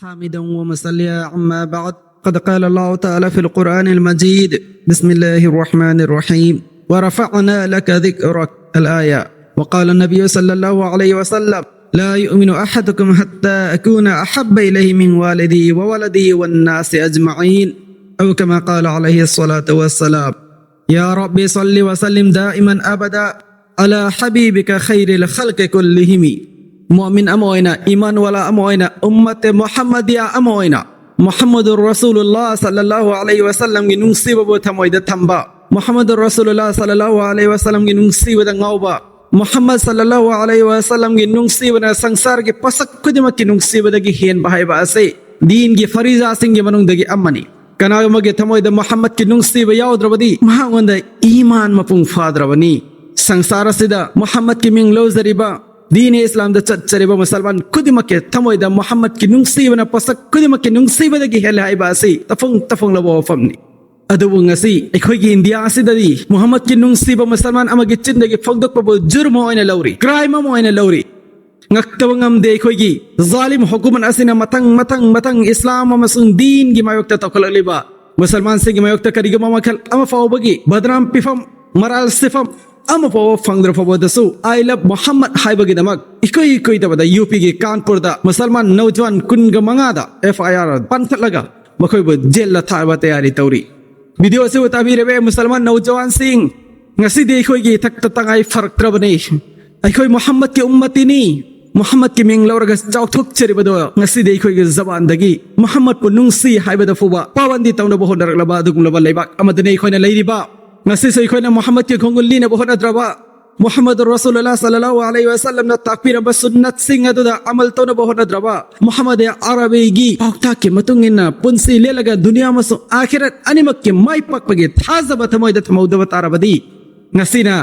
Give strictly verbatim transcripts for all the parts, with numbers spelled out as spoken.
حامدا ومصليا، أما بعد، قد قال الله تعالى في القرآن المجيد: بسم الله الرحمن الرحيم: ورفعنا لك ذكرك، الآية. وقال النبي صلى الله عليه وسلم: لا يؤمن أحدكم حتى أكون أحب إليه من والده وولده والناس أجمعين، أو كما قال عليه الصلاة والسلام. يا رب صل وسلم دائما أبدا على حبيبك خير الخلق كلهم. Mu'min ꯑꯃ ꯑꯣꯏꯅ, ꯏꯃꯥꯟ ꯋꯥꯂꯥ ꯑꯃ ꯑꯣꯏꯅ, ꯎꯝꯃꯠ ꯃꯨꯍꯝꯃꯗꯤꯌꯥ ꯑꯃ ꯑꯣꯏꯅ, ꯃꯨꯍꯝꯃꯗꯨꯔ ꯔꯁꯨꯂꯨꯜꯂꯥꯍ ꯁꯜꯂꯜꯂꯥꯍꯨ ꯑꯂꯩꯍꯤ ꯋꯥꯁꯜꯂꯝꯒꯤ ꯅꯨꯡꯁꯤꯕꯕꯨ ꯊꯃꯣꯏꯗ ꯊꯝꯕ, ꯃꯨꯍꯝꯃꯗꯨꯔ ꯔꯁꯨꯂꯨꯜꯂꯥꯍ ꯁꯜꯂꯜꯂꯥꯍꯨ ꯑꯂꯩꯍꯤ ꯋꯥꯁꯜꯂꯝꯒꯤ ꯅꯨꯡꯁꯤꯕꯗ ꯉꯥꯎꯕ, ꯃꯨꯍꯝꯃꯗ ꯁꯜꯂꯜꯂꯥꯍꯨ ꯑꯂꯩꯍꯤ ꯋꯥꯁꯜꯂꯝꯒꯤ ꯅꯨꯡꯁꯤꯕꯅ ꯁꯪꯁꯥꯔꯒꯤ ꯄꯣꯠꯁꯛ ꯈꯨꯗꯤꯡꯃꯛꯀꯤ ꯅꯨꯡꯁꯤꯕꯗꯒꯤ ꯍꯦꯟꯕ ꯍꯥꯏꯕ ꯑꯁꯤ ꯗꯤꯟꯒꯤ ꯐꯔꯤꯖꯥꯁꯤꯡꯒꯤ ꯃꯅꯨꯡꯗꯒꯤ ꯑꯃꯅꯤ꯫ ꯀꯅꯥꯒꯨꯝꯕꯒꯤ ꯊꯃꯣꯏꯗ ꯃꯨꯍꯝꯃꯗꯀꯤ ꯅꯨꯡꯁꯤꯕ ꯌꯥꯎꯗ꯭ꯔꯕꯗꯤ ꯃꯍꯥꯛꯉꯣꯟꯗ ꯏꯃꯥꯟ ꯃꯄꯨꯡ ꯐꯥꯗ꯭ꯔꯕꯅꯤ꯫ ꯁꯪꯁꯥꯔ ꯑꯁꯤꯗ ꯃꯨꯍꯝꯃꯗꯀꯤ ꯃꯤꯡ ꯂꯧꯖꯔꯤꯕ, ꯗꯤꯟ ꯏꯁꯂꯥꯝꯗ ꯆꯠꯆꯔꯤꯕ ꯃꯨꯁꯜꯃꯥꯟ ꯈꯨꯗꯤꯡꯃꯛꯀꯤ ꯊꯃꯣꯏꯗ ꯃꯨꯍꯝꯃꯗꯀꯤ ꯅꯨꯡꯁꯤꯕꯅ ꯄꯣꯠꯁꯛ ꯈꯨꯗꯤꯡꯃꯛꯀꯤ ꯅꯨꯡꯁꯤꯕꯗꯒꯤ ꯍꯦꯜꯂꯦ ꯍꯥꯏꯕ ꯑꯁꯤ ꯇꯐꯣꯡ ꯇꯐꯣꯡꯂꯕ ꯋꯥꯐꯝꯅꯤ꯫ ꯑꯗꯨꯕꯨ ꯉꯁꯤ ꯑꯩꯈꯣꯏꯒꯤ ꯏꯟꯗꯤꯌꯥ ꯑꯁꯤꯗꯗꯤ ꯃꯨꯍꯝꯃꯗꯀꯤ ꯅꯨꯡꯁꯤꯕ ꯃꯨꯁꯜꯃꯥꯟ ꯑꯃꯒꯤ ꯆꯤꯟꯗꯒꯤ ꯐꯣꯡꯗꯣꯛꯄꯕꯨ ꯖꯨꯔꯃ ꯑꯣꯏꯅ ꯂꯧꯔꯤ, ꯀ꯭ꯔꯥꯏꯝ ꯑꯃ ꯑꯣꯏꯅ ꯂꯧꯔꯤ꯫ ꯉꯛꯇꯕ ꯉꯝꯗꯦ ꯑꯩꯈꯣꯏꯒꯤ ꯖꯥꯂꯤꯝ ꯍꯨꯀꯨꯃꯠ ꯑꯁꯤꯅ ꯃꯊꯪ, ꯃꯊꯪ, ꯃꯊꯪ ꯏꯁꯂꯥꯝ ꯑꯃꯁꯨꯡ ꯗꯤꯟꯒꯤ ꯃꯥꯌꯣꯛꯇ ꯇꯧꯈꯠꯂꯛꯂꯤꯕ ꯃꯨꯁꯜꯃꯥꯟꯁꯤꯡꯒꯤ ꯃꯥꯌꯣꯛꯇ ꯀꯔꯤꯒꯨꯝꯕ ꯃꯈꯜ ꯑꯃ ꯐꯥꯎꯕꯒꯤ ꯕꯗꯅꯥꯝ ꯄꯤꯐꯝ, ꯃꯔꯥꯜ ꯁꯤꯐꯝ ꯑꯃ ꯐꯥꯎꯕ ꯐꯪꯗ꯭ꯔ ꯐꯥꯎꯕꯗꯁꯨ "I love Muhammad" ꯍꯥꯏꯕꯒꯤꯗꯃꯛ ꯏꯀꯨꯏ ꯀꯨꯏꯗꯕꯗ ꯌꯨ ꯄꯤꯒꯤ ꯀꯥꯟꯄꯨꯔꯗ ꯃꯨꯁꯜꯃꯥꯟ ꯅꯧꯖꯋꯥꯟ ꯀꯨꯟꯒ ꯃꯉꯥꯗ ꯑꯦꯐ ꯑꯥꯏ ꯑꯥꯔ ꯄꯥꯟꯈꯠꯂꯒ ꯃꯈꯣꯏꯕꯨ ꯖꯦꯜꯗ ꯊꯥꯕ ꯇꯌꯥꯔꯤ ꯇꯧꯔꯤ꯫ ꯚꯤꯗꯤꯑꯣ ꯑꯁꯤꯕꯨ ꯇꯥꯕꯤꯔꯤꯕ ꯃꯨꯁꯜꯃꯥꯟ ꯅꯧꯖꯋꯥꯟꯁꯤꯡ, ꯉꯁꯤꯗꯤ ꯑꯩꯈꯣꯏꯒꯤ ꯏꯊꯛꯇ ꯇꯉꯥꯏ ꯐꯔꯛꯇ꯭ꯔꯕꯅꯤ꯫ ꯑꯩꯈꯣꯏ ꯃꯨꯍꯝꯃꯗꯀꯤ ꯎꯝꯃꯇꯤꯅꯤ꯫ ꯃꯨꯍꯝꯃꯗꯀꯤ ꯃꯤꯡ ꯂꯧꯔꯒ ꯆꯥꯎꯊꯣꯛꯆꯔꯤꯕꯗꯣ ꯉꯁꯤꯗꯤ ꯑꯩꯈꯣꯏꯒꯤ ꯖꯕꯥꯟꯗꯒꯤ ꯃꯨꯍꯝꯃꯗꯄꯨ ꯅꯨꯡꯁꯤ ꯍꯥꯏꯕꯗ ꯐꯥꯎꯕ ꯄꯥꯕꯟꯗꯤ ꯇꯧꯅꯕ ꯍꯣꯠꯅꯔꯛꯂꯕ ꯑꯗꯨꯒꯨꯝꯂꯕ ꯂꯩꯕꯥꯛ ꯑꯃꯗꯅꯤ ꯑꯩꯈꯣꯏꯅ ꯂꯩꯔꯤꯕ꯫ ꯉꯁꯤꯁꯨ ꯑꯩꯈꯣꯏꯅ ꯃꯨꯍꯝꯃꯗꯀꯤ ꯈꯣꯡꯒꯨꯜ ꯂꯤꯅꯕ ꯍꯣꯠꯅꯗ꯭ꯔꯕ, ꯃꯨꯍꯝꯃꯗ ꯔꯁꯨꯂꯨꯜꯂꯥꯍ ꯁꯜꯂꯜꯂꯥꯍꯨ ꯑꯂꯩꯍꯤ ꯋꯥꯁꯜꯂꯝꯅ ꯇꯥꯛꯄꯤꯔꯝꯕ ꯁꯨꯟꯅꯠꯁꯤꯡ ꯑꯗꯨꯗ ꯑꯃꯜ ꯇꯧꯅꯕ ꯍꯣꯠꯅꯗ꯭ꯔꯕ, ꯃꯨꯍꯝꯃꯗ ꯑꯔꯕꯤꯒꯤ ꯄꯥꯎꯇꯥꯛꯀꯤ ꯃꯇꯨꯡ ꯏꯟꯅ ꯄꯨꯟꯁꯤ ꯂꯦꯜꯂꯒ ꯗꯨꯅꯤꯌꯥ ꯑꯃꯁꯨꯡ ꯑꯥꯈꯤꯔꯠ ꯑꯅꯤꯃꯛꯀꯤ ꯃꯥꯏ ꯄꯥꯛꯄꯒꯤ ꯊꯥꯖꯕ ꯊꯃꯣꯏꯗ ꯊꯝꯍꯧꯗꯕ ꯇꯥꯔꯕꯗꯤ, ꯉꯁꯤꯅ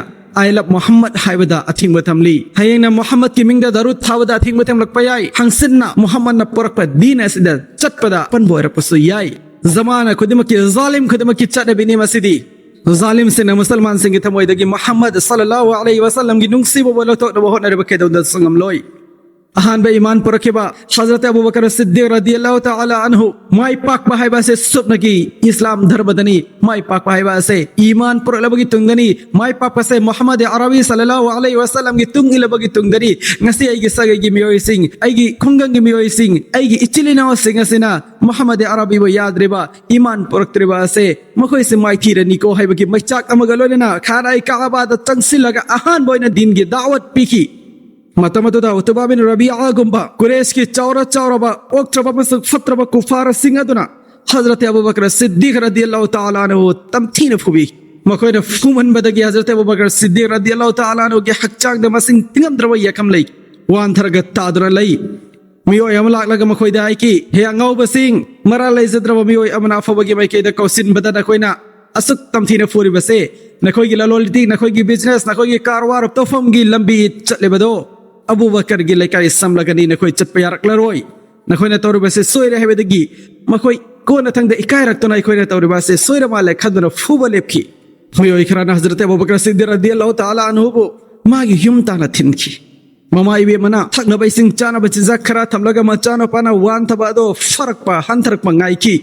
"I love Muhammad" ꯍꯥꯏꯕꯗ ꯑꯊꯤꯡꯕ ꯊꯝꯂꯤ꯫ ꯍꯌꯦꯡꯅ ꯃꯨꯍꯝꯃꯗꯀꯤ ꯃꯤꯡꯗ ꯗꯔꯨꯗ ꯊꯥꯕꯗ ꯑꯊꯤꯡꯕ ꯊꯝꯂꯛꯄ ꯌꯥꯏ꯫ ꯍꯪꯆꯤꯠꯅ ꯃꯨꯍꯝꯃꯗꯅ ꯄꯨꯔꯛꯄ ꯗꯤꯟ ꯑꯁꯤꯗ ꯆꯠꯄꯗ ꯑꯄꯟꯕ ꯑꯣꯏꯔꯛꯄꯁꯨ ꯌꯥꯏ꯫ ꯖꯃꯥꯅꯥ ꯈꯨꯗꯤꯡꯃꯛꯀꯤ, ꯖꯥꯂꯤꯝ ꯈꯨꯗꯤꯡꯃꯛꯀꯤ ꯆꯠꯅꯕꯤꯅꯤ ꯃꯁꯤꯗꯤ꯫ ꯖꯥꯂꯤꯝꯁꯤꯡꯅ ꯃꯨꯁꯜꯃꯥꯟꯁꯤꯡꯒꯤ ꯊꯃꯣꯏꯗꯒꯤ ꯃꯨꯍꯝꯃꯗ ꯁꯜꯂꯜꯂꯥꯍꯨ ꯑꯂꯩꯍꯤ ꯋꯥꯁꯜꯂꯝꯒꯤ ꯅꯨꯡꯁꯤꯕꯕꯨ ꯂꯧꯊꯣꯛꯅꯕ ꯍꯣꯠꯅꯔꯤꯕ ꯀꯩꯗꯧꯅꯨꯡꯗꯁꯨ ꯉꯝꯂꯣꯏ꯫ ꯑꯍꯥꯟꯕ ꯏꯃꯥꯟ ꯄꯨꯔꯛꯈꯤꯕ ꯍꯖꯔꯠ ꯑꯕꯨ ꯕꯀꯔ ꯁꯤꯗꯤꯛ ꯔꯗꯤꯌꯜꯂꯥꯍꯨ ꯇꯥꯂꯥ ꯑꯟꯍꯨ꯫ ꯃꯥꯏ ꯄꯥꯛꯄ ꯍꯥꯏꯕ ꯑꯁꯦ ꯁꯨꯞꯅꯒꯤ ꯏꯁꯂꯥꯝ ꯙꯔꯃꯗꯅꯤ꯫ ꯃꯥꯏ ꯄꯥꯛꯄ ꯍꯥꯏꯕ ꯑꯁꯦ ꯏꯃꯥꯟ ꯄꯨꯔꯛꯂꯕꯒꯤ ꯇꯨꯡꯗꯅꯤ꯫ ꯃꯥꯏ ꯄꯥꯛꯄꯁꯦ ꯃꯨꯍꯝꯃꯗ ꯑꯔꯕꯤ ꯁꯜꯂꯜꯂꯥꯍꯨ ꯑꯂꯩꯍꯤ ꯋꯥꯁꯜꯂꯝꯒꯤ ꯇꯨꯡ ꯏꯜꯂꯕꯒꯤ ꯇꯨꯡꯗꯅꯤ꯫ ꯉꯁꯤ ꯑꯩꯒꯤ ꯁꯥꯒꯩꯒꯤ ꯃꯤꯑꯣꯏꯁꯤꯡ, ꯑꯩꯒꯤ ꯈꯨꯡꯒꯪꯒꯤ ꯃꯤꯑꯣꯏꯁꯤꯡ, ꯑꯩꯒꯤ ꯏꯆꯤꯜ ꯏꯅꯥꯎꯁꯤꯡ ꯑꯁꯤꯅ ꯃꯨꯍꯝꯃꯗ ꯑꯔꯕꯤꯕꯨ ꯌꯥꯗ꯭ꯔꯤꯕ, ꯏꯃꯥꯟ ꯄꯨꯔꯛꯇ꯭ꯔꯤꯕ ꯑꯁꯦ ꯃꯈꯣꯏꯁꯦ ꯃꯥꯏꯊꯤꯔꯅꯤꯀꯣ ꯍꯥꯏꯕꯒꯤ ꯃꯩꯆꯥꯛ ꯑꯃꯒ ꯂꯣꯏꯅꯅ ꯈꯥꯅꯥꯏ ꯀꯥꯕꯥꯗ ꯆꯪꯁꯤꯜꯂꯒ ꯑꯍꯥꯟꯕ ꯑꯣꯏꯅ ꯗꯤꯟꯒꯤ ꯗꯥꯋꯠ ꯄꯤꯈꯤ꯫ ꯃꯇꯝ ꯑꯗꯨꯗ ꯎꯇꯕꯥ ꯕꯤꯟ ꯔꯕꯤꯌꯥꯒꯨꯝꯕ ꯀꯨꯔꯦꯁꯀꯤ ꯆꯥꯎꯔ ꯆꯥꯎꯔꯕ, ꯑꯣꯛꯇ꯭ꯔꯕ ꯑꯃꯁꯨꯡ ꯐꯠꯇ꯭ꯔꯕ ꯀꯨꯐꯥꯔꯁꯤꯡ ꯑꯗꯨꯅ ꯍꯖꯔꯠ ꯑꯕꯨ ꯕꯀꯔ ꯁꯤꯗꯤꯛ ꯔꯗꯤꯌꯜꯂꯥꯍꯨ ꯇꯥꯂꯥ ꯑꯟꯍꯨ ꯇꯝꯊꯤꯅ ꯐꯨꯕꯤ꯫ ꯃꯈꯣꯏꯅ ꯐꯨꯃꯟꯕꯗꯒꯤ ꯍꯖꯔꯠ ꯑꯕꯨ ꯕꯀꯔ ꯁꯤꯗꯤꯛ ꯔꯗꯤꯌꯜꯂꯥꯍꯨ ꯇꯥꯂꯥ ꯑꯟꯍꯨꯒꯤ ꯍꯛꯆꯥꯡꯗ ꯃꯁꯤꯡ ꯊꯤꯉꯝꯗ꯭ꯔꯕ ꯌꯦꯛꯈꯝ ꯂꯩ꯫ ꯋꯥꯟꯊꯔꯒ ꯇꯥꯗꯨꯅ ꯂꯩ꯫ ꯃꯤꯑꯣꯏ ꯑꯃ ꯂꯥꯛꯂꯒ ꯃꯈꯣꯏꯗ ꯍꯥꯏꯈꯤ, "ꯍꯦ ꯑꯉꯥꯎꯕꯁꯤꯡ, ꯃꯔꯥꯜ ꯂꯩꯖꯗ꯭ꯔꯕ ꯃꯤꯑꯣꯏ ꯑꯃꯅ ꯑꯐꯕꯒꯤ ꯃꯥꯏꯀꯩꯗ ꯀꯧꯁꯤꯟꯕꯗ ꯅꯈꯣꯏꯅ ꯑꯁꯨꯛ ꯇꯝꯊꯤꯅ ꯐꯨꯔꯤꯕꯁꯦ, ꯅꯈꯣꯏꯒꯤ ꯂꯂꯣꯟ ꯏꯇꯤꯛ, ꯅꯈꯣꯏꯒꯤ ꯕꯤꯖꯤꯅꯦꯁ, ꯅꯈꯣꯏꯒꯤ ꯀꯔꯕꯥꯔ ꯇꯧꯐꯝꯒꯤ ꯂꯝꯕꯤ ꯆꯠꯂꯤꯕꯗꯣ ꯑꯕꯨ ꯕꯀꯔꯒꯤ ꯂꯩꯀꯥꯏ ꯁꯝꯂꯒꯅꯤ, ꯅꯈꯣꯏ ꯆꯠꯄ ꯌꯥꯔꯛꯂꯔꯣꯏ꯫ ꯅꯈꯣꯏꯅ ꯇꯧꯔꯤꯕꯁꯦ ꯁꯣꯏꯔꯦ" ꯍꯥꯏꯕꯗꯒꯤ ꯃꯈꯣꯏ ꯀꯣꯟꯅꯊꯪꯗ ꯏꯀꯥꯏꯔꯛꯇꯨꯅ ꯑꯩꯈꯣꯏꯅ ꯇꯧꯔꯤꯕ ꯑꯁꯦ ꯁꯣꯏꯔ ꯃꯥꯜꯂꯦ ꯈꯟꯗꯨꯅ ꯐꯨꯕ ꯂꯦꯞꯈꯤ꯫ ꯃꯤꯑꯣꯏ ꯈꯔꯅ ꯍꯖꯔꯠ ꯑꯕꯨ ꯕꯀꯔ ꯁꯤꯗꯤꯛ ꯔꯗꯤꯌꯜꯂꯥꯍꯨ ꯇꯥꯂꯥ ꯑꯟꯍꯨꯕꯨ ꯃꯥꯒꯤ ꯌꯨꯝ ꯇꯥꯟꯅ ꯊꯤꯟꯈꯤ꯫ ꯃꯃꯥ ꯏꯕꯦꯝꯃꯅ ꯊꯛꯅꯕ ꯏꯁꯤꯡ, ꯆꯥꯅꯕ ꯆꯤꯟꯖꯥꯛ ꯈꯔ ꯊꯝꯂꯒ ꯃꯆꯥꯅꯨꯄꯥꯅ ꯋꯥꯟꯊꯕ ꯑꯗꯣ ꯐꯔꯛꯄ ꯍꯟꯊꯔꯛꯄ ꯉꯥꯏꯈꯤ꯫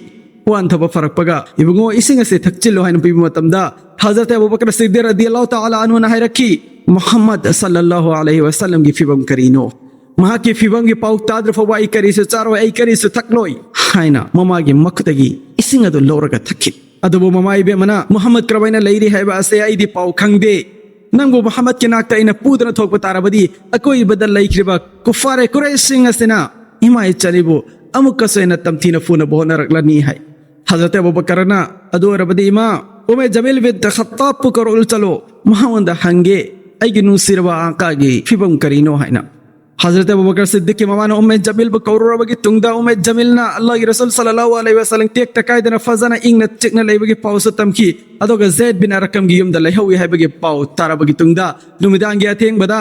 ꯋꯥꯟꯊꯕ ꯐꯔꯛꯄꯒ, "ꯏꯕꯨꯡꯉꯣ, ꯏꯁꯤꯡ ꯑꯁꯦ ꯊꯛꯆꯤꯜꯂꯨ" ꯍꯥꯏꯅ ꯄꯤꯕ ꯃꯇꯝꯗ, ꯍꯖꯔꯠ ꯑꯕꯨ ꯕꯀꯔ ꯁꯤꯗꯤꯛ ꯔꯗꯤꯌꯜꯂꯥꯍꯨ ꯇꯥꯂꯥ ꯑꯟꯍꯨꯅ ꯍꯥꯏꯔꯛꯈꯤ, "ꯃꯨꯍꯝꯃꯗ ꯁꯜꯂꯜꯂꯥꯍꯨ ꯑꯂꯩꯍꯤ ꯋꯥꯁꯜꯂꯝꯒꯤ ꯐꯤꯕꯝ ꯀꯔꯤꯅꯣ? ꯃꯍꯥꯛꯀꯤ ꯐꯤꯕꯝꯒꯤ ꯄꯥꯎ ꯇꯥꯗ꯭ꯔꯤ ꯐꯥꯎꯕ ꯑꯩ ꯀꯔꯤꯁꯨ ꯆꯥꯔꯣꯏ, ꯑꯩ ꯀꯔꯤꯁꯨ ꯊꯛꯂꯣꯏ" ꯍꯥꯏꯅ ꯃꯃꯥꯒꯤ ꯃꯈꯨꯠꯇꯒꯤ ꯏꯁꯤꯡ ꯑꯗꯨ ꯂꯧꯔꯒ ꯊꯛꯈꯤ꯫ ꯑꯗꯨꯕꯨ ꯃꯃꯥ ꯏꯕꯦꯝꯃꯅ, "ꯃꯨꯍꯝꯃꯗ ꯀꯔꯝꯍꯥꯏꯅ ꯂꯩꯔꯤ ꯍꯥꯏꯕ ꯑꯁꯦ ꯑꯩꯗꯤ ꯄꯥꯎ ꯈꯪꯗꯦ꯫ ꯅꯪꯕꯨ ꯃꯨꯍꯝꯃꯗꯀꯤ ꯅꯥꯛꯇ ꯑꯩꯅ ꯄꯨꯗꯨꯅ ꯊꯣꯛꯄ ꯇꯥꯔꯕꯗꯤ, ꯑꯀꯣꯏꯕꯗ ꯂꯩꯈ꯭ꯔꯤꯕ ꯀꯨꯐꯥꯔꯦ ꯀꯨꯔꯩꯁꯤꯡ ꯑꯁꯤꯅ ꯏꯃꯥ ꯏꯆꯥꯅꯤꯕꯨ ꯑꯃꯨꯛꯀꯁꯨ ꯍꯦꯟꯅ ꯇꯝꯊꯤꯅ ꯐꯨꯅꯕ ꯍꯣꯠꯅꯔꯛꯂꯅꯤ" ꯍꯥꯏ꯫ ꯍꯖꯔꯠ ꯑꯕꯨ ꯕꯀꯔꯅ, "ꯑꯗꯨ ꯑꯣꯏꯔꯕꯗꯤ ꯏꯃꯥ, ꯎꯃꯦ ꯖꯃꯤꯜ ꯕꯤꯟ ꯈꯠꯇꯥꯕꯄꯨ ꯀꯧꯔꯛꯂꯨ ꯆꯠꯂꯣ, ꯃꯉꯣꯟꯗ ꯍꯪꯒꯦ, ꯑꯩꯒꯤ ꯅꯨꯡꯁꯤꯔꯕ ꯑꯀꯥꯒꯤ ꯐꯤꯕꯝ ꯀꯔꯤꯅꯣ" ꯍꯥꯏꯅ꯫ ꯍꯖꯔꯠ ꯑꯕꯨ ꯕꯀꯔ ꯁꯤꯗꯤꯛꯀꯤ ꯃꯃꯥꯅ ꯎꯝꯃꯦ ꯖꯃꯤꯜꯕꯨ ꯀꯧꯔꯨꯔꯕꯒꯤ ꯇꯨꯡꯗ, ꯎꯝꯃꯦ ꯖꯃꯤꯜꯅ ꯑꯜꯂꯥꯍꯒꯤ ꯔꯁꯨꯜ ꯁꯜꯂꯜꯂꯥꯍꯨ ꯑꯂꯩꯍꯤ ꯋꯥꯁꯜꯂꯝ ꯇꯦꯛꯇ ꯀꯥꯏꯗꯅ ꯐꯖꯅ ꯏꯪꯅ ꯆꯤꯛꯅ ꯂꯩꯕꯒꯤ ꯄꯥꯎꯁꯨ ꯇꯝꯈꯤ꯫ ꯑꯗꯨꯒ ꯖꯦꯗ ꯕꯤꯟ ꯑꯔꯀꯝꯒꯤ ꯌꯨꯝꯗ ꯂꯩꯍꯧꯏ ꯍꯥꯏꯕꯒꯤ ꯄꯥꯎ ꯇꯥꯔꯕꯒꯤ ꯇꯨꯡꯗ, ꯅꯨꯃꯤꯗꯥꯡꯒꯤ ꯑꯊꯦꯡꯕꯗ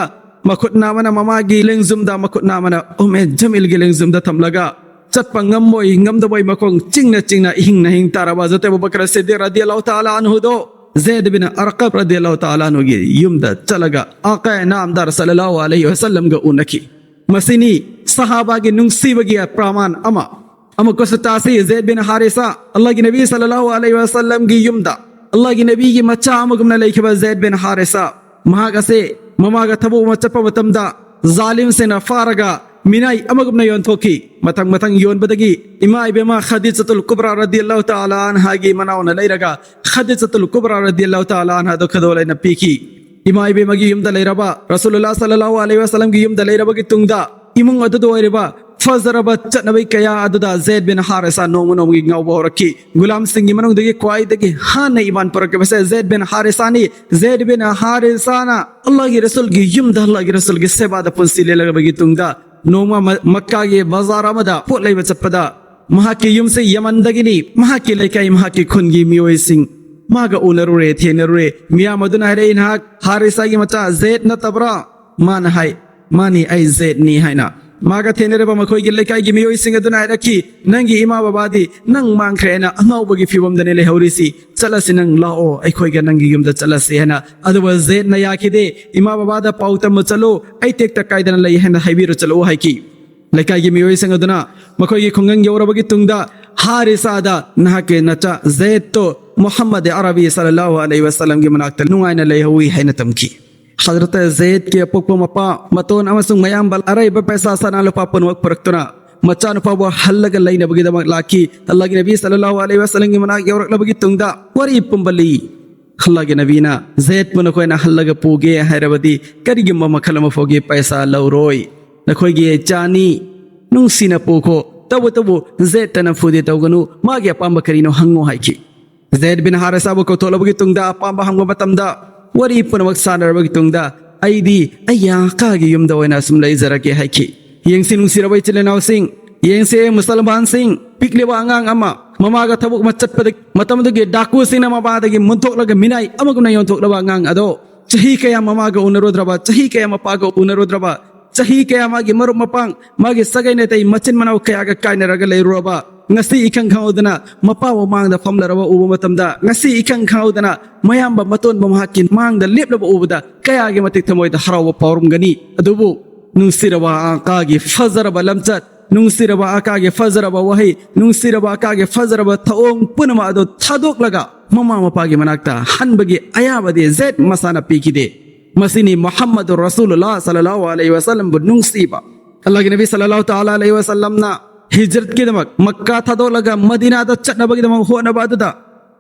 ꯃꯈꯨꯠ ꯅꯥꯃꯅ ꯃꯃꯥꯒꯤ ꯂꯦꯡꯖꯨꯝꯗ, ꯃꯈꯨꯠ ꯅꯥꯃꯅ ꯎꯝꯃꯦ ꯖꯃꯤꯜꯒꯤ ꯂꯦꯡꯖꯨꯝꯗ ꯊꯝꯂꯒ ꯆꯠꯄ ꯉꯝꯃꯣꯏ ꯉꯝꯗꯕꯣꯏ ꯃꯈꯣꯡ ꯆꯤꯡꯅ ꯆꯤꯡꯅ ꯏꯍꯤꯡ ꯅꯍꯤꯡ ꯇꯥꯔꯕ ꯍꯖꯔꯠ ꯑꯕꯨ ꯕꯀꯔ ꯁꯤꯗꯤꯛ ꯔꯗꯤꯌꯜꯂꯥꯍꯨ ꯇꯥꯂꯥ ꯑꯟꯍꯨꯗꯣ ꯖꯦꯗ ꯕꯤꯟ ꯑꯔꯀꯝ ꯔꯗꯤꯌꯜꯂꯥꯍꯨ ꯇꯥꯂꯥ ꯑꯟꯍꯨꯒꯤ ꯌꯨꯝꯗ ꯆꯠꯂꯒ ꯑꯥꯀꯥ ꯅꯥꯝꯗꯥꯔ ꯁꯜꯂꯜꯂꯥꯍꯨ ꯑꯂꯩꯍꯤ ꯋꯥꯁꯜꯂꯝꯒ ꯎꯅꯈꯤ꯫ ꯃꯁꯤꯅꯤ ꯁꯍꯥꯕꯥꯒꯤ ꯅꯨꯡꯁꯤꯕꯒꯤ ꯄ꯭ꯔꯃꯥꯟ ꯑꯃ꯫ ꯑꯃꯨꯛꯀꯁꯨ ꯇꯥꯁꯤ, ꯖꯦꯗ ꯕꯤꯟ ꯍꯥꯔꯤꯁꯥ, ꯑꯜꯂꯥꯍꯒꯤ ꯅꯕꯤ ꯁꯜꯂꯜꯂꯥꯍꯨ ꯑꯂꯩꯍꯤ ꯋꯥꯁꯜꯂꯝꯒꯤ ꯌꯨꯝꯗ ꯑꯜꯂꯥꯍꯒꯤ ꯅꯕꯤꯒꯤ ꯃꯆꯥ ꯑꯃꯒꯨꯝꯅ ꯂꯩꯈꯤꯕ ꯖꯦꯗ ꯕꯤꯟ ꯍꯥꯔꯤꯁꯥ, ꯃꯍꯥꯛ ꯑꯁꯦ ꯃꯃꯥꯒ ꯊꯕꯛ ꯑꯃ ꯆꯠꯄ ꯃꯇꯝꯗ ꯖꯥꯂꯤꯝꯁꯤꯡꯅ ꯐꯥꯔꯒ ꯃꯤꯅꯥꯏ ꯑꯃꯒꯨꯝꯅ ꯌꯣꯟꯊꯣꯛꯈꯤ꯫ ꯃꯊꯪ ꯃꯊꯪ ꯌꯣꯟꯕꯗꯒꯤ ꯏꯃꯥ ꯏꯕꯦꯝꯃ ꯈꯗꯤꯖꯇꯨꯜ ꯀꯨꯕ꯭ꯔꯥ ꯔꯗꯤꯌꯜꯂꯥꯍꯨ ꯇꯥꯂꯥ ꯑꯟꯍꯥꯒꯤ ꯃꯅꯥꯎꯅ ꯂꯩꯔꯒ ꯈꯗꯤꯖꯇꯨꯜ ꯀꯨꯕ꯭ꯔꯥ ꯔꯗꯤꯌꯜꯂꯥꯍꯨ ꯇꯥꯂꯥ ꯑꯟꯍꯥꯗꯣ ꯈꯨꯗꯣꯜ ꯑꯣꯏꯅ ꯄꯤꯈꯤ꯫ ꯏꯃꯥ ꯏꯕꯦꯝꯃꯒꯤ ꯌꯨꯝꯗ ꯂꯩꯔꯕ ꯔꯁꯨꯂꯨꯜꯂꯥꯍ ꯁꯜꯂꯜꯂꯥꯍꯨ ꯑꯂꯩꯍꯤ ꯋꯥꯁꯜꯂꯝꯒꯤ ꯌꯨꯝꯗ ꯂꯩꯔꯕꯒꯤ ꯇꯨꯡꯗ ꯏꯃꯨꯡ ꯑꯗꯨꯗ ꯑꯣꯏꯔꯤꯕ ꯐꯖꯔꯕ ꯆꯠꯅꯕꯤ ꯀꯌꯥ ꯑꯗꯨꯗ ꯖꯦꯗ ꯕꯤꯟ ꯍꯥꯔꯤꯁꯥ ꯅꯣꯡꯃ ꯅꯣꯡꯃꯒꯤ ꯉꯥꯎꯕ ꯍꯧꯔꯛꯈꯤ꯫ ꯒꯨꯂꯥꯝꯁꯤꯡꯒꯤ ꯃꯅꯨꯡꯗꯒꯤ ꯈ꯭ꯋꯥꯏꯗꯒꯤ ꯍꯥꯟꯅ ꯏꯃꯥꯟ ꯄꯨꯔꯛꯈꯤꯕꯁꯦ ꯖꯦꯗ ꯕꯤꯟ ꯍꯥꯔꯤꯁꯥꯅꯤ꯫ ꯖꯦꯗ ꯕꯤꯟ ꯍꯥꯔꯤꯁꯥꯅ ꯑꯜꯂꯥꯍꯒꯤ ꯔꯁꯨꯜꯒꯤ ꯌꯨꯝꯗ ꯑꯜꯂꯥꯍꯒꯤ ꯔꯁꯨꯜꯒꯤ ꯁꯦꯕꯥꯗ ꯄꯨꯟꯁꯤ ꯂꯦꯜꯂꯕꯒꯤ ꯇꯨꯡꯗ ꯅꯣꯡꯃ ꯃ-, ꯃꯛꯀꯥꯒꯤ ꯕꯖꯥꯔ ꯑꯃꯗ ꯄꯣꯠ ꯂꯩꯕ ꯆꯠꯄꯗ ꯃꯍꯥꯛꯀꯤ ꯌꯨꯝꯁꯦ ꯌꯃꯟꯗꯒꯤꯅꯤ꯫ ꯃꯍꯥꯛꯀꯤ ꯂꯩꯀꯥꯏ, ꯃꯍꯥꯛꯀꯤ ꯈꯨꯟꯒꯤ ꯃꯤꯑꯣꯏꯁꯤꯡ ꯃꯥꯒ ꯎꯅꯔꯨꯔꯦ, ꯊꯦꯡꯅꯔꯨꯔꯦ꯫ ꯃꯤꯌꯥꯝ ꯑꯗꯨꯅ ꯍꯥꯏꯔꯛꯏ, "ꯅꯍꯥꯛ ꯍꯥꯔꯤꯁꯥꯒꯤ ꯃꯆꯥ ꯖꯦꯗ ꯅꯠꯇꯕ꯭ꯔꯥ?" ꯃꯥꯅ ꯍꯥꯏ, "ꯃꯥꯅꯤ, ꯑꯩ ꯖꯦꯗꯅꯤ" ꯍꯥꯏꯅ꯫ ꯃꯥꯒ ꯊꯦꯡꯅꯔꯕ ꯃꯈꯣꯏꯒꯤ ꯂꯩꯀꯥꯏꯒꯤ ꯃꯤꯑꯣꯏꯁꯤꯡ ꯑꯗꯨꯅ ꯍꯥꯏꯔꯛꯈꯤ, "ꯅꯪꯒꯤ ꯏꯃꯥ ꯕꯕꯥꯗꯤ ꯅꯪ ꯃꯥꯡꯈ꯭ꯔꯦ ꯍꯥꯏꯅ ꯑꯉꯥꯎꯕꯒꯤ ꯐꯤꯕꯝꯗꯅꯦ ꯂꯩꯍꯧꯔꯤꯁꯤ꯫ ꯆꯠꯂꯁꯤ, ꯅꯪ ꯂꯥꯛꯑꯣ, ꯑꯩꯈꯣꯏꯒ ꯅꯪꯒꯤ ꯌꯨꯝꯗ ꯆꯠꯂꯁꯤ" ꯍꯥꯏꯅ꯫ ꯑꯗꯨꯕꯨ ꯖꯦꯗꯅ ꯌꯥꯈꯤꯗꯦ꯫ "ꯏꯃꯥ ꯕꯕꯥꯗ ꯄꯥꯎ ꯇꯝꯕ ꯆꯠꯂꯨ, ꯑꯩ ꯇꯦꯛꯇ ꯀꯥꯏꯗꯅ ꯂꯩ ꯍꯥꯏꯅ ꯍꯥꯏꯕꯤꯔꯨ ꯆꯠꯂꯨ" ꯍꯥꯏꯈꯤ꯫ ꯂꯩꯀꯥꯏꯒꯤ ꯃꯤꯑꯣꯏꯁꯤꯡ ꯑꯗꯨꯅ ꯃꯈꯣꯏꯒꯤ ꯈꯨꯡꯒꯪ ꯌꯧꯔꯕꯒꯤ ꯇꯨꯡꯗ ꯍꯥꯔꯤꯁꯥꯗ ꯅꯍꯥꯛꯀꯤ ꯅꯆꯥ ꯖꯦꯗꯇꯣ ꯃꯨꯍꯝꯃꯗ ꯑꯔꯕꯤ ꯁꯜꯂꯜꯂꯥꯍꯨ ꯑꯂꯩꯍꯤ ꯋꯥꯁꯜꯂꯝꯒꯤ ꯃꯅꯥꯛꯇ ꯅꯨꯡꯉꯥꯏꯅ ꯂꯩꯍꯧꯏ ꯍꯥꯏꯅ ꯇꯝꯈꯤ꯫ ꯍꯖꯔꯠ ꯖꯦꯗꯀꯤ ꯑꯄꯣꯛꯄ ꯃꯄꯥ, ꯃꯇꯣꯟ ꯑꯃꯁꯨꯡ ꯃꯌꯥꯝꯕ ꯑꯔꯩꯕ ꯄꯩꯁꯥ ꯁꯅꯥ ꯂꯨꯄꯥ ꯄꯨꯝꯅꯃꯛ ꯄꯨꯔꯛꯇꯨꯅ ꯃꯆꯥꯅꯨꯄꯥꯕꯨ ꯍꯜꯂꯒ ꯂꯩꯅꯕꯒꯤꯗꯃꯛ ꯂꯥꯛꯈꯤ꯫ ꯑꯜꯂꯥꯍꯒꯤ ꯅꯕꯤ ꯁꯜꯂꯜꯂꯥꯍꯨ ꯑꯂꯩꯍꯤ ꯋꯥꯁꯜꯂꯝꯒꯤ ꯃꯅꯥꯛ ꯌꯧꯔꯛꯂꯕꯒꯤ ꯇꯨꯡꯗ ꯋꯥꯔꯤ ꯄꯨꯝꯕ ꯂꯤ꯫ ꯑꯜꯂꯥꯍꯒꯤ ꯅꯕꯤꯅ ꯖꯦꯗꯄꯨ ꯅꯈꯣꯏꯅ ꯍꯜꯂꯒ ꯄꯨꯒꯦ ꯍꯥꯏꯔꯕꯗꯤ ꯀꯔꯤꯒꯨꯝꯕ ꯃꯈꯜ ꯑꯃ ꯐꯥꯎꯒꯤ ꯄꯩꯁꯥ ꯂꯧꯔꯣꯏ꯫ ꯅꯈꯣꯏꯒꯤ ꯏꯆꯥꯅꯤ, ꯅꯨꯡꯁꯤꯅ ꯄꯨꯈꯣ꯫ ꯇꯧꯕꯇꯕꯨ ꯖꯦꯗꯇ ꯅꯝꯐꯨꯗꯤ ꯇꯧꯒꯅꯨ, ꯃꯥꯒꯤ ꯑꯄꯥꯝꯕ ꯀꯔꯤꯅꯣ ꯍꯪꯉꯣ ꯍꯥꯏꯈꯤ꯫ ꯖꯦꯗ ꯕꯤꯟ ꯍꯥꯔꯤꯁꯥꯕꯨ ꯀꯧꯊꯣꯛꯂꯕꯒꯤ ꯇꯨꯡꯗ ꯑꯄꯥꯝꯕ ꯍꯪꯕ ꯃꯇꯝꯗ ꯋꯥꯔꯤ ꯄꯨꯝꯅꯃꯛ ꯁꯥꯟꯅꯔꯕꯒꯤ ꯇꯨꯡꯗ ꯑꯩꯗꯤ ꯑꯩꯒꯤ ꯑꯀꯥꯒꯤ ꯌꯨꯝꯗ ꯑꯣꯏꯅ ꯑꯁꯨꯝ ꯂꯩꯖꯔꯒꯦ ꯍꯥꯏꯈꯤ꯫ ꯌꯦꯡꯁꯤ ꯅꯨꯡꯁꯤꯔꯕ ꯏꯆꯤꯜ ꯏꯅꯥꯎꯁꯤꯡ, ꯌꯦꯡꯁꯤ ꯃꯨꯁꯜꯃꯥꯟꯁꯤꯡ, ꯄꯤꯛꯂꯤꯕ ꯑꯉꯥꯡ ꯑꯃ ꯃꯃꯥꯒ ꯊꯕꯛ ꯑꯃ ꯆꯠꯄꯗ ꯃꯇꯝꯗꯨꯒꯤ ꯗꯥꯀꯨꯁꯤꯡꯅ ꯃꯃꯥꯗꯒꯤ ꯃꯨꯟꯊꯣꯛꯂꯒ ꯃꯤꯅꯥꯏ ꯑꯃꯒꯨꯝꯅ ꯌꯣꯟꯊꯣꯛꯂꯕ ꯑꯉꯥꯡ ꯑꯗꯣ ꯆꯍꯤ ꯀꯌꯥ ꯃꯃꯥꯒ ꯎꯅꯔꯨꯗ꯭ꯔꯕ, ꯆꯍꯤ ꯀꯌꯥ ꯃꯄꯥꯒ ꯎꯅꯔꯨꯗ꯭ꯔꯕ, ꯆꯍꯤ ꯀꯌꯥ ꯃꯥꯒꯤ ꯃꯔꯨꯞ ꯃꯄꯥꯡ, ꯃꯥꯒꯤ ꯁꯥꯒꯩ ꯅꯥꯇꯩ, ꯃꯆꯤꯟ ꯃꯅꯥꯎ ꯀꯌꯥꯒ ꯀꯥꯏꯅꯔꯒ ꯂꯩꯔꯨꯔꯕ, ꯉꯁꯤ ꯏꯈꯪ ꯈꯪꯍꯧꯗꯅ ꯃꯄꯥ ꯃꯃꯥꯡꯗ ꯐꯝꯂꯔꯕ ꯎꯕ ꯃꯇꯝꯗ, ꯉꯁꯤ ꯏꯈꯪ ꯈꯪꯍꯧꯗꯅ ꯃꯌꯥꯝꯕ ꯃꯇꯣꯟꯕ ꯃꯍꯥꯛꯀꯤ ꯃꯥꯡꯗ ꯂꯦꯞꯂꯕ ꯎꯕꯗ ꯀꯌꯥꯒꯤ ꯃꯇꯤꯛ ꯊꯃꯣꯏꯗ ꯍꯔꯥꯎꯕ ꯐꯥꯎꯔꯝꯒꯅꯤ꯫ ꯑꯗꯨꯕꯨ ꯅꯨꯡꯁꯤꯔꯕ ꯑꯀꯥꯒꯤ ꯐꯖꯔꯕ ꯂꯝꯆꯠ, ꯅꯨꯡꯁꯤꯔꯕ ꯑꯀꯥꯒꯤ ꯐꯖꯔꯕ ꯋꯥꯍꯩ, ꯅꯨꯡꯁꯤꯔꯕ ꯑꯀꯥꯒꯤ ꯐꯖꯔꯕ ꯊꯧꯑꯣꯡ ꯄꯨꯝꯅꯃꯛ ꯑꯗꯨ ꯊꯥꯗꯣꯛꯂꯒ ꯃꯃꯥ ꯃꯄꯥꯒꯤ ꯃꯅꯥꯛꯇ ꯍꯟꯕꯒꯤ ꯑꯌꯥꯕꯗꯤ ꯖꯦꯠ ꯃꯁꯥꯅ ꯄꯤꯈꯤꯗꯦ꯫ ꯃꯁꯤꯅꯤ ꯃꯨꯍꯝꯃꯗꯨ ꯔꯁꯨꯂꯨꯜꯂꯥꯍ ꯁꯜꯂꯜꯂꯥꯍꯨ ꯑꯂꯩꯍꯤ ꯋꯁꯜꯂꯝꯕꯨ ꯅꯨꯡꯁꯤꯕ꯫ ꯑꯜꯂꯥꯍꯒꯤ ꯅꯕꯤ ꯁꯜꯂꯜꯂꯥꯍꯨ ꯇꯥꯂꯥ ꯑꯂꯩꯍꯤ ꯋꯁꯜꯂꯝꯅ ꯍꯤꯖ꯭ꯔꯠꯀꯤꯗꯃꯛ ꯃꯛꯀꯥ ꯊꯥꯗꯣꯛꯂꯒ ꯃꯗꯤꯅꯥꯗ ꯆꯠꯅꯕꯒꯤꯗꯃꯛ ꯍꯣꯠꯅꯕ ꯑꯗꯨꯗ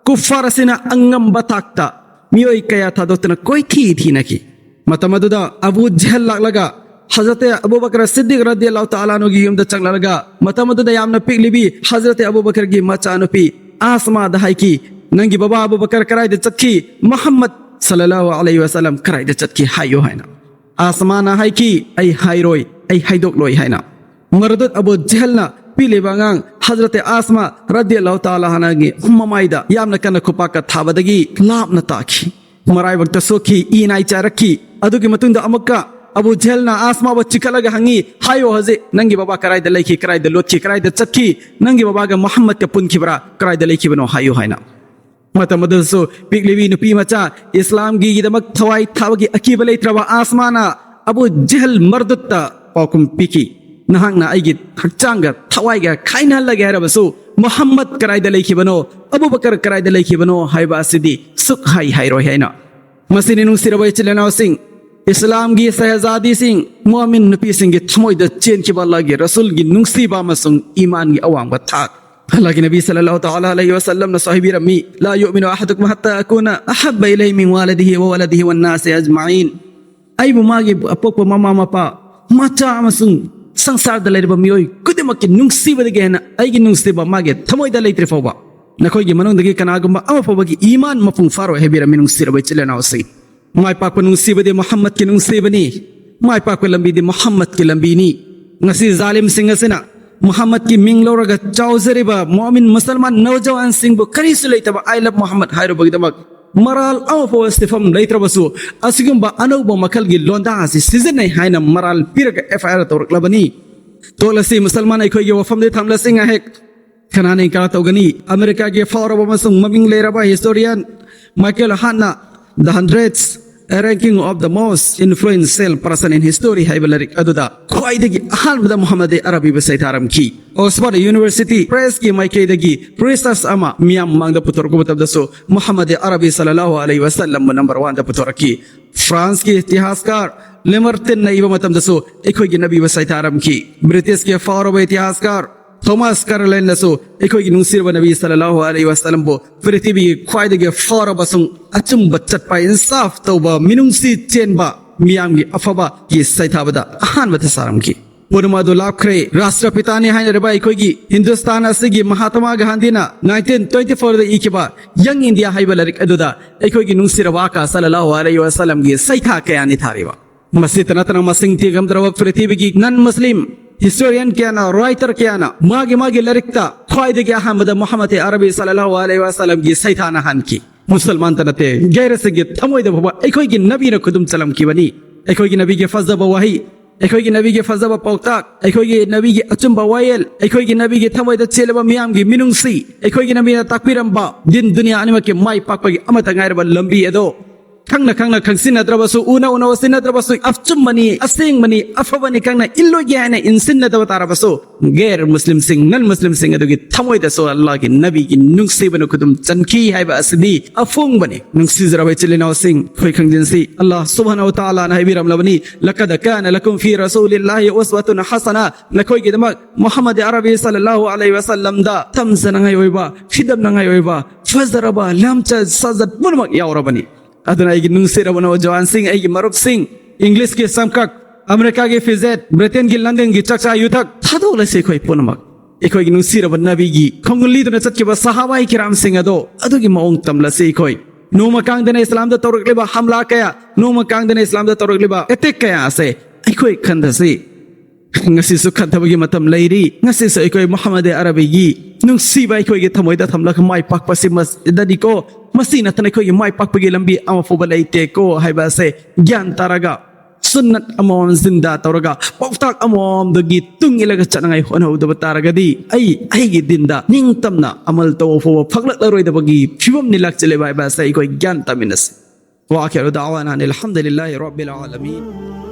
ꯀꯨꯐꯥꯔ ꯑꯁꯤꯅ ꯑꯉꯝꯕ ꯊꯥꯛꯇ ꯃꯤꯑꯣꯏ ꯀꯌꯥ ꯊꯥꯗꯣꯛꯇꯨꯅ ꯀꯣꯏꯊꯤ ꯊꯤꯅꯈꯤ꯫ ꯃꯇꯝ ꯑꯗꯨꯗ ꯑꯕꯨ ꯖꯍꯜ ꯂꯥꯛꯂꯒ ꯍꯖꯔꯠ ꯑꯕꯨ ꯕꯀꯔ ꯁꯤꯗꯤꯛ ꯔꯗꯤꯌꯜꯂꯥꯍꯨ ꯇꯥꯂꯥ ꯑꯟꯍꯨꯒꯤ ꯌꯨꯝꯗ ꯆꯪꯂꯛꯂꯒ ꯃꯇꯝ ꯑꯗꯨꯗ ꯌꯥꯝꯅ ꯄꯤꯛꯂꯤꯕꯤ ꯍꯖꯔꯠ ꯑꯕꯨ ꯕꯀꯔꯒꯤ ꯃꯆꯥꯅꯨꯄꯤ ꯑꯁꯃꯥꯗ ꯍꯥꯏꯈꯤ, "ꯅꯪꯒꯤ ꯕꯕꯥ ꯑꯕꯨ ꯕꯀꯔ ꯀꯗꯥꯏꯗ ꯆꯠꯈꯤ? ꯃꯨꯍꯝꯃꯗ ꯁꯜꯂꯜꯂꯥꯍꯨ ꯑꯂꯩꯍꯤ ꯋꯁꯜꯂꯝ ꯀꯗꯥꯏꯗ ꯆꯠꯈꯤ ꯍꯥꯏꯌꯨ" ꯍꯥꯏꯅ꯫ ꯑꯁꯃꯥꯅ ꯍꯥꯏꯈꯤ, "ꯑꯩ ꯍꯥꯏꯔꯣꯏ, ꯑꯩ ꯍꯥꯏꯗꯣꯛꯂꯣꯏ" ꯍꯥꯏꯅ꯫ ꯃꯔꯗꯨꯗ ꯑꯕꯨ ꯖꯍꯜꯅ ꯄꯤꯛꯂꯤꯕ ꯑꯉꯥꯡ ꯍꯖꯔꯠ ꯑꯁꯃꯥ ꯔꯗꯤꯌꯜꯂꯥꯍꯨ ꯇꯥꯂꯥ ꯑꯟꯍꯥꯒꯤ ꯃꯃꯥꯏꯗ ꯌꯥꯝꯅ ꯀꯟꯅ ꯈꯨꯄꯥꯛꯀ ꯊꯥꯕꯗꯒꯤ ꯂꯥꯞꯅ ꯇꯥꯈꯤ꯫ ꯃꯔꯥꯏꯕꯛꯇ ꯁꯣꯛꯈꯤ, ꯏ ꯅꯥꯏ ꯆꯥꯔꯛꯈꯤ꯫ ꯑꯗꯨꯒꯤ ꯃꯇꯨꯡꯗ ꯑꯃꯨꯛꯀ ꯑꯕꯨ ꯖꯍꯜꯅ ꯑꯁꯃꯥꯕꯨ ꯆꯤꯈꯠꯂꯒ ꯍꯪꯉꯤ, "ꯍꯥꯏꯌꯣ ꯍꯧꯖꯤꯛ, ꯅꯪꯒꯤ ꯕꯕꯥ ꯀꯗꯥꯏꯗ ꯂꯩꯈꯤ, ꯀꯗꯥꯏꯗ ꯂꯣꯠꯈꯤ, ꯀꯗꯥꯏꯗ ꯆꯠꯈꯤ, ꯅꯪꯒꯤ ꯕꯕꯥꯒ ꯃꯨꯍꯝꯃꯗꯀ ꯄꯨꯟꯈꯤꯕ꯭ꯔꯥ, ꯀꯗꯥꯏꯗ ꯂꯩꯈꯤꯕꯅꯣ ꯍꯥꯏꯌꯨ" ꯍꯥꯏꯅ꯫ ꯃꯇꯝ ꯑꯗꯨꯗꯁꯨ ꯄꯤꯛꯂꯤꯕꯤ ꯅꯨꯄꯤ ꯃꯆꯥ ꯏꯁꯂꯥꯝꯒꯤꯗꯃꯛ ꯊꯋꯥꯏ ꯊꯥꯕꯒꯤ ꯑꯀꯤꯕ ꯂꯩꯇ꯭ꯔꯕ ꯑꯁꯃꯥꯅ ꯑꯕꯨ ꯖꯍꯜ ꯃꯔꯗꯨꯠꯇ ꯄꯥꯎꯈꯨꯝ ꯄꯤꯈꯤ, "ꯅꯍꯥꯛꯅ ꯑꯩꯒꯤ ꯍꯛꯆꯥꯡꯒ ꯊꯋꯥꯏꯒ ꯈꯥꯏꯅꯍꯜꯂꯒꯦ ꯍꯥꯏꯔꯕꯁꯨ ꯃꯨꯍꯝꯃꯗ ꯀꯗꯥꯏꯗ ꯂꯩꯈꯤꯕꯅꯣ, ꯑꯕꯨ ꯕꯀꯔ ꯀꯗꯥꯏꯗ ꯂꯩꯈꯤꯕꯅꯣ ꯍꯥꯏꯕ ꯑꯁꯤꯗꯤ ꯁꯨꯛ ꯍꯥꯏ ꯍꯥꯏꯔꯣꯏ" ꯍꯥꯏꯅ꯫ ꯃꯁꯤꯅꯤ ꯅꯨꯡꯁꯤꯔꯕ ꯏꯆꯤꯜ ꯏꯅꯥꯎꯁꯤꯡ, ꯏꯁꯂꯥꯝꯒꯤ ꯁꯍꯖꯥꯗꯤꯁꯤꯡ, ꯃꯨꯑꯃꯤꯟ ꯅꯨꯄꯤꯁꯤꯡꯒꯤ ꯊꯃꯣꯏꯗ ꯆꯦꯟꯈꯤꯕ ꯑꯜꯂꯥꯍꯒꯤ ꯔꯁꯨꯜꯒꯤ ꯅꯨꯡꯁꯤꯕ ꯑꯃꯁꯨꯡ ꯏꯃꯥꯟꯒꯤ ꯑꯋꯥꯡꯕ ꯊꯥꯛ꯫ ꯑꯜꯂꯥꯍꯒꯤ ꯅꯕꯤ ꯁꯜꯂꯜꯂꯥꯍꯨ ꯇꯥꯂꯥ ꯑꯂꯩꯍꯤ ꯋꯁꯜꯂꯝꯅꯁꯨ ꯍꯥꯏꯕꯤꯔꯝꯃꯤ, "ꯂꯥ ꯌꯨꯑꯃꯤꯅꯨ ꯑꯍꯗꯨꯀꯨꯝ ꯍꯠꯇꯥ ꯑꯀꯨꯅ ꯑꯍꯕ ꯏꯂꯩꯍꯤ ꯃꯤꯟ ꯋꯥꯂꯤꯗꯤꯍꯤ ꯋ ꯋꯂꯗꯤꯍꯤ ꯋꯟ ꯅꯥꯁꯤ ꯑꯖꯃꯥꯏꯟ"꯫ ꯑꯩꯕꯨ ꯃꯥꯒꯤ ꯑꯄꯣꯛꯄ ꯃꯃꯥ ꯃꯄꯥ, ꯃꯆꯥ ꯑꯃꯁꯨꯡ ꯁꯪꯁꯥꯔꯗ ꯂꯩꯔꯤꯕ ꯃꯤꯑꯣꯏ ꯈꯨꯗꯤꯡꯃꯛꯀꯤ ꯅꯨꯡꯁꯤꯕꯗꯒꯤ ꯍꯦꯟꯅ ꯑꯩꯒꯤ ꯅꯨꯡꯁꯤꯕ ꯃꯥꯒꯤ ꯊꯃꯣꯏꯗ ꯂꯩꯇ꯭ꯔꯤ ꯐꯥꯎꯕ ꯅꯈꯣꯏꯒꯤ ꯃꯅꯨꯡꯗꯒꯤ ꯀꯅꯥꯒꯨꯝꯕ ꯑꯃ ꯐꯥꯎꯕꯒꯤ ꯏꯃꯥꯟ ꯃꯄꯨꯡ ꯐꯥꯔꯣꯏ꯫ ꯍꯥꯏꯕꯤꯔꯝꯃꯤ ꯅꯨꯡꯁꯤꯔꯕ ꯏꯆꯤꯜ ꯏꯅꯥꯎꯁꯤꯡ, ꯃꯥꯏ ꯄꯥꯛꯄ ꯅꯨꯡꯁꯤꯕꯗꯤ ꯃꯨꯍꯝꯃꯗꯀꯤ ꯅꯨꯡꯁꯤꯕꯅꯤ꯫ ꯃꯥꯏ ꯄꯥꯛꯄ ꯂꯝꯕꯤꯗꯤ ꯃꯨꯍꯝꯃꯗꯀꯤ ꯂꯝꯕꯤꯅꯤ꯫ ꯉꯁꯤ ꯖꯥꯂꯤꯝꯁꯤꯡ ꯑꯁꯤꯅ ꯃꯨꯍꯝꯃꯗꯀꯤ ꯃꯤꯡ ꯂꯧꯔꯒ ꯆꯥꯎꯖꯔꯤꯕ ꯃꯨꯑꯃꯤꯟ ꯃꯨꯁꯜꯃꯥꯟ ꯅꯧꯖꯋꯥꯟꯁꯤꯡꯕꯨ ꯀꯔꯤꯁꯨ ꯂꯩꯇꯕ "I love Muhammad" ꯍꯥꯏꯔꯨꯕꯒꯤꯗꯃꯛ ꯃꯔꯥꯜ ꯑꯃꯐꯥꯎ ꯁꯤꯐꯝ ꯂꯩꯇ꯭ꯔꯕꯁꯨ ꯑꯁꯤꯒꯨꯝꯕ ꯑꯅꯧꯕ ꯃꯈꯜꯒꯤ ꯂꯣꯟꯗꯥ ꯑꯁꯤ ꯁꯤꯖꯤꯟꯅꯩ ꯍꯥꯏꯅ ꯃꯔꯥꯜ ꯄꯤꯔꯒ ꯑꯦꯐ ꯑꯥꯏ ꯑꯥꯔ ꯇꯧꯔꯛꯂꯕꯅꯤ꯫ ꯇꯣꯛꯂꯁꯤ ꯃꯨꯁꯜꯃꯥꯟ, ꯑꯩꯈꯣꯏꯒꯤ ꯋꯥꯐꯝꯗꯤ ꯊꯝꯂꯁꯤ ꯉꯥꯏꯍꯦꯛ꯫ ꯀꯅꯥꯅ ꯏꯟꯀꯥꯔ ꯇꯧꯒꯅꯤ? ꯑꯃꯦꯔꯤꯀꯥꯒꯤ ꯐꯥꯎꯔꯕ ꯑꯃꯁꯨꯡ ꯃꯃꯤꯡ ꯂꯩꯔꯕ ꯍꯤꯁꯇꯣꯔꯤꯌꯥꯟ ꯃꯥꯏꯀꯦꯜ ꯍꯥꯟꯅ "The Hundreds A Ranking of the Most Influential Person in History ꯍꯥꯏꯕ ꯂꯥꯏꯔꯤꯛ ꯑꯗꯨꯗ ꯈ꯭ꯋꯥꯏꯗꯒꯤ ꯑꯍꯥꯟꯕꯗ ꯃꯨꯍꯝꯃꯗ ꯑꯔꯕꯤꯕꯨ ꯁꯩꯊꯥꯔꯝꯈꯤ꯫ Oxford University Pressꯀꯤ ꯃꯥꯏꯀꯩꯗꯒꯤ research ꯑꯃ ꯃꯤꯌꯥꯝ ꯃꯃꯥꯡꯗ ꯄꯨꯊꯣꯔꯛꯄ ꯃꯇꯝꯗꯁꯨ ꯃꯨꯍꯝꯃꯗ ꯑꯔꯕꯤ ꯁꯜꯂꯜꯂꯥꯍꯨ ꯑꯂꯩꯍꯤ ꯋꯥꯁꯜꯂꯝꯕꯨ number oneꯗ ꯄꯨꯊꯣꯔꯛꯈꯤ꯫ ꯐ꯭ꯔꯥꯟꯁꯀꯤ ꯏꯇꯤꯍꯥꯁꯀꯥꯔ ꯂꯦꯃꯔꯇꯤꯟꯅ ꯏꯕ ꯃꯇꯝꯗꯁꯨ ꯑꯩꯈꯣꯏꯒꯤ ꯅꯕꯤꯕꯨ ꯁꯩꯊꯥꯔꯝꯈꯤ꯫ ꯕ꯭ꯔꯤꯇꯤꯁꯀꯤ ꯐꯥꯎꯔꯕ ꯏꯇꯤꯍꯥꯁꯀꯥꯔ ꯊꯣꯃꯥꯁ ꯀꯥꯔꯂꯥꯏꯟꯅꯁꯨ ꯑꯩꯈꯣꯏꯒꯤ ꯅꯨꯡꯁꯤꯔꯕ ꯅꯕꯤ ꯁꯜꯂꯜꯂꯥꯍꯨ ꯑꯂꯩꯍꯤ ꯋꯥꯁꯜꯂꯝꯕꯨ ꯄ꯭ꯔꯤꯊꯤꯕꯤꯒꯤ ꯈ꯭ꯋꯥꯏꯗꯒꯤ ꯐꯥꯎꯔꯕ ꯑꯃꯁꯨꯡ ꯑꯆꯨꯝꯕ ꯆꯠꯄ, ꯏꯟꯁꯥꯐ ꯇꯧꯕ, ꯃꯤꯅꯨꯡꯁꯤ ꯆꯦꯟꯕ, ꯃꯤꯌꯥꯝꯒꯤ ꯑꯐꯕꯒꯤ ꯁꯩꯊꯥꯕꯗ ꯑꯍꯥꯟꯕꯗ ꯁꯥꯔꯝꯈꯤ꯫ ꯄꯨꯝꯅꯃꯛ ꯑꯗꯨ ꯂꯥꯞꯈ꯭ꯔꯦ꯫ ꯔꯥꯁꯇ꯭ꯔꯄꯤꯇꯥꯅꯤ ꯍꯥꯏꯅꯔꯤꯕ ꯑꯩꯈꯣꯏꯒꯤ ꯍꯤꯟꯗꯨꯁꯇꯥꯟ ꯑꯁꯤꯒꯤ ꯃꯍꯥꯇꯃꯥ ꯒꯥꯟꯙꯤꯅ nineteen twenty fourꯗ ꯏꯈꯤꯕ ꯌꯪ ꯏꯟꯗꯤꯌꯥ ꯍꯥꯏꯕ ꯂꯥꯏꯔꯤꯛ ꯑꯗꯨꯗ ꯑꯩꯈꯣꯏꯒꯤ ꯅꯨꯡꯁꯤꯔꯕ ꯑꯀꯥ ꯁꯜꯂꯜꯂꯥꯍꯨ ꯑꯂꯩꯍꯤ ꯋꯥꯁꯜꯂꯝꯒꯤ ꯁꯩꯊꯥ ꯀꯌꯥꯅꯤ ꯊꯥꯔꯤꯕ꯫ ꯃꯁꯤꯇ ꯅꯠꯇꯅ ꯃꯁꯤꯡ ꯊꯤꯉꯝꯗ꯭ꯔꯕ ꯄ꯭ꯔꯤꯊꯤꯕꯤꯒꯤ non Muslim historian ꯀꯌꯥꯅ, writer ꯀꯌꯥꯅ ꯃꯥꯒꯤ ꯃꯥꯒꯤ ꯂꯥꯏꯔꯤꯛꯇ ꯈ꯭ꯋꯥꯏꯗꯒꯤ ꯑꯍꯥꯟꯕꯗ ꯃꯨꯍꯝꯃꯗ ꯑꯔꯕꯤ ꯁꯜꯂꯜꯂꯥꯍꯨ ꯑꯂꯩꯍꯤ ꯋꯥꯁꯜꯂꯝꯒꯤ ꯁꯩꯊꯥꯅ ꯍꯟꯈꯤ꯫ ꯃꯨꯁꯜꯃꯥꯟꯇ ꯅꯠꯇꯦ, ꯒꯩꯔꯁꯤꯡꯒꯤ ꯊꯃꯣꯏꯗ ꯐꯥꯎꯕ ꯑꯩꯈꯣꯏꯒꯤ ꯅꯕꯤꯅ ꯈꯨꯗꯨꯝ ꯆꯜꯂꯝꯈꯤꯕꯅꯤ꯫ ꯑꯩꯈꯣꯏꯒꯤ ꯅꯕꯤꯒꯤ ꯐꯖꯕ ꯋꯥꯍꯩ, ꯑꯩꯈꯣꯏꯒꯤ ꯅꯕꯤꯒꯤ ꯐꯖꯕ ꯄꯥꯎꯇꯥꯛ, ꯑꯩꯈꯣꯏꯒꯤ ꯅꯕꯤꯒꯤ ꯑꯆꯨꯝꯕ ꯋꯥꯌꯦꯜ, ꯑꯩꯈꯣꯏꯒꯤ ꯅꯕꯤꯒꯤ ꯊꯃꯣꯏꯗ ꯆꯦꯜꯂꯕ ꯃꯤꯌꯥꯝꯒꯤ ꯃꯤꯅꯨꯡꯁꯤ, ꯑꯩꯈꯣꯏꯒꯤ ꯅꯕꯤꯅ ꯇꯥꯛꯄꯤꯔꯝꯕ ꯗꯤꯟ ꯗꯨꯅꯤꯌꯥ ꯑꯅꯤꯃꯛꯀꯤ ꯃꯥꯏ ꯄꯥꯛꯄꯒꯤ ꯑꯃꯠꯇ ꯉꯥꯏꯔꯕ ꯂꯝꯕꯤ ꯑꯗꯣ ꯈꯪꯅ ꯈꯪꯅ ꯈꯪꯁꯤꯟꯅꯗ꯭ꯔꯕꯁꯨ, ꯎꯅ ꯎꯅ ꯎꯁꯤꯟꯅꯗ꯭ꯔꯕꯁꯨ, ꯑꯆꯨꯝꯕꯅꯤ, ꯑꯁꯦꯡꯕꯅꯤ, ꯑꯐꯕꯅꯤ ꯈꯪꯅ ꯏꯜꯂꯣꯏꯒꯦ ꯍꯥꯏꯅ ꯏꯟꯁꯤꯟꯅꯗꯕ ꯇꯥꯔꯕꯁꯨ, ꯒꯦꯔ ꯃꯨꯁꯂꯤꯝꯁꯤꯡ, non Muslimꯁꯤꯡ ꯑꯗꯨꯒꯤ ꯊꯃꯣꯏꯗꯁꯨ ꯑꯜꯂꯥꯍꯒꯤ ꯅꯕꯤꯒꯤ ꯅꯨꯡꯁꯤꯕꯅ ꯈꯨꯗꯨꯝ ꯆꯟꯈꯤ ꯍꯥꯏꯕ ꯑꯁꯤꯗꯤ ꯑꯐꯣꯡꯕꯅꯤ꯫ ꯅꯨꯡꯁꯤꯖꯔꯕ ꯏꯆꯤꯜ ꯏꯅꯥꯎꯁꯤꯡ, ꯑꯩꯈꯣꯏ ꯈꯪꯖꯤꯟꯁꯤ, ꯑꯜꯂꯥꯍ ꯁꯨꯕꯍꯥꯅꯍꯨ ꯋ ꯇꯥꯂꯥꯅ ꯍꯥꯏꯕꯤꯔꯝꯂꯕꯅꯤ, "ꯂꯀꯗ ꯀꯥꯅ ꯂꯀꯨꯝ ꯐꯤ ꯔꯁꯨꯂꯤꯜꯂꯥꯍꯤ ꯎꯁꯋꯥꯇꯨꯟ ꯍꯁꯥꯅꯥ", ꯅꯈꯣꯏꯒꯤꯗꯃꯛ ꯃꯨꯍꯝꯃꯗ ꯑꯔꯕꯤ ꯁꯜꯂꯜꯂꯥꯍꯨ ꯑꯂꯩꯍꯤ ꯋꯥꯁꯜꯂꯝꯗ ꯇꯝꯖꯅꯉꯥꯏ ꯑꯣꯏꯕ, ꯈꯤꯗꯝꯅꯉꯥꯏ ꯑꯣꯏꯕ ꯐꯖꯔꯕ ꯂꯝꯆꯠ ꯁꯥꯖꯠ ꯄꯨꯝꯅꯃꯛ ꯌꯥꯎꯔꯕꯅꯤ꯫ ꯑꯗꯨꯅ ꯑꯩꯒꯤ ꯅꯨꯡꯁꯤꯔꯕ ꯅꯧꯖꯋꯥꯟꯁꯤꯡ, ꯑꯩꯒꯤ ꯃꯔꯨꯞꯁꯤꯡ, ꯏꯪꯂꯤꯁꯀꯤ ꯁꯝꯀꯛ, ꯑꯃꯦꯔꯤꯀꯥꯒꯤ ꯐꯤꯖꯦꯠ, ꯕ꯭ꯔꯤꯇꯦꯟꯒꯤ ꯂꯟꯗꯟꯒꯤ ꯆꯥꯛꯆꯥ ꯌꯨꯊꯛ ꯊꯥꯗꯣꯛꯂꯁꯤ ꯑꯩꯈꯣꯏ ꯄꯨꯝꯅꯃꯛ꯫ ꯑꯩꯈꯣꯏꯒꯤ ꯅꯨꯡꯁꯤꯔꯕ ꯅꯕꯤꯒꯤ ꯈꯣꯡꯒꯨꯜ ꯂꯤꯗꯨꯅ ꯆꯠꯈꯤꯕ ꯁꯍꯥꯕꯥꯏ ꯀꯤꯔꯥꯝꯁꯤꯡ ꯑꯗꯣ ꯑꯗꯨꯒꯤ ꯃꯑꯣꯡ ꯇꯝꯂꯁꯤ ꯑꯩꯈꯣꯏ꯫ ꯅꯣꯡꯃ ꯀꯥꯡꯗꯅ ꯏꯁꯂꯥꯝꯗ ꯇꯧꯔꯛꯂꯤꯕ ꯍꯝꯂꯥ ꯀꯌꯥ, ꯅꯣꯡꯃ ꯀꯥꯡꯗꯅ ꯏꯁꯂꯥꯝꯗ ꯇꯧꯔꯛꯂꯤꯕ attack ꯀꯌꯥ ꯑꯁꯦ ꯑꯩꯈꯣꯏ ꯈꯟꯊꯁꯤ꯫ ꯉꯁꯤꯁꯨ ꯈꯟꯊꯕꯒꯤ ꯃꯇꯝ ꯂꯩꯔꯤ꯫ ꯉꯁꯤꯁꯨ ꯑꯩꯈꯣꯏ ꯃꯨꯍꯝꯃꯗ ꯑꯔꯕꯤꯒꯤ ꯅꯨꯡꯁꯤꯕ ꯑꯩꯈꯣꯏꯒꯤ ꯊꯃꯣꯏꯗ ꯊꯝꯂꯒ ꯃꯥꯏ ꯄꯥꯛꯄꯁꯤ ꯃꯁꯤꯗꯅꯤꯀꯣ, ꯃꯁꯤ ꯅꯠꯇꯅ ꯑꯩꯈꯣꯏꯒꯤ ꯃꯥꯏ ꯄꯥꯛꯄꯒꯤ ꯂꯝꯕꯤ ꯑꯃ ꯐꯥꯎꯕ ꯂꯩꯇꯦꯀꯣ ꯍꯥꯏꯕ ꯑꯁꯦ ꯒ꯭ꯌꯥꯟ ꯇꯥꯔꯒ, ꯁꯨꯟꯅꯠ ꯑꯃꯃꯝ ꯖꯤꯟꯗꯥ ꯇꯧꯔꯒ, ꯄꯥꯎꯇꯥꯛ ꯑꯃꯃꯝꯗꯒꯤ ꯇꯨꯡ ꯏꯜꯂꯒ ꯆꯠꯅꯉꯥꯏ ꯍꯣꯠꯅꯍꯧꯗꯕ ꯇꯥꯔꯒꯗꯤ, ꯑꯩ ꯑꯩꯒꯤ ꯗꯤꯟꯗ ꯅꯤꯡꯇꯝꯅ ꯑꯃꯜ ꯇꯧꯕ ꯐꯥꯎꯕ ꯐꯪꯂꯛꯂꯔꯣꯏꯗꯕꯒꯤ ꯐꯤꯕꯝꯅꯤ ꯂꯥꯛꯆꯂꯤꯕ ꯍꯥꯏꯕ ꯑꯁꯦ ꯑꯩꯈꯣꯏ ꯒ꯭ꯌꯥꯟ ꯇꯥꯃꯤꯟꯅꯁꯤ꯫ وآخر دعوانا أن الحمد لله رب العالمين.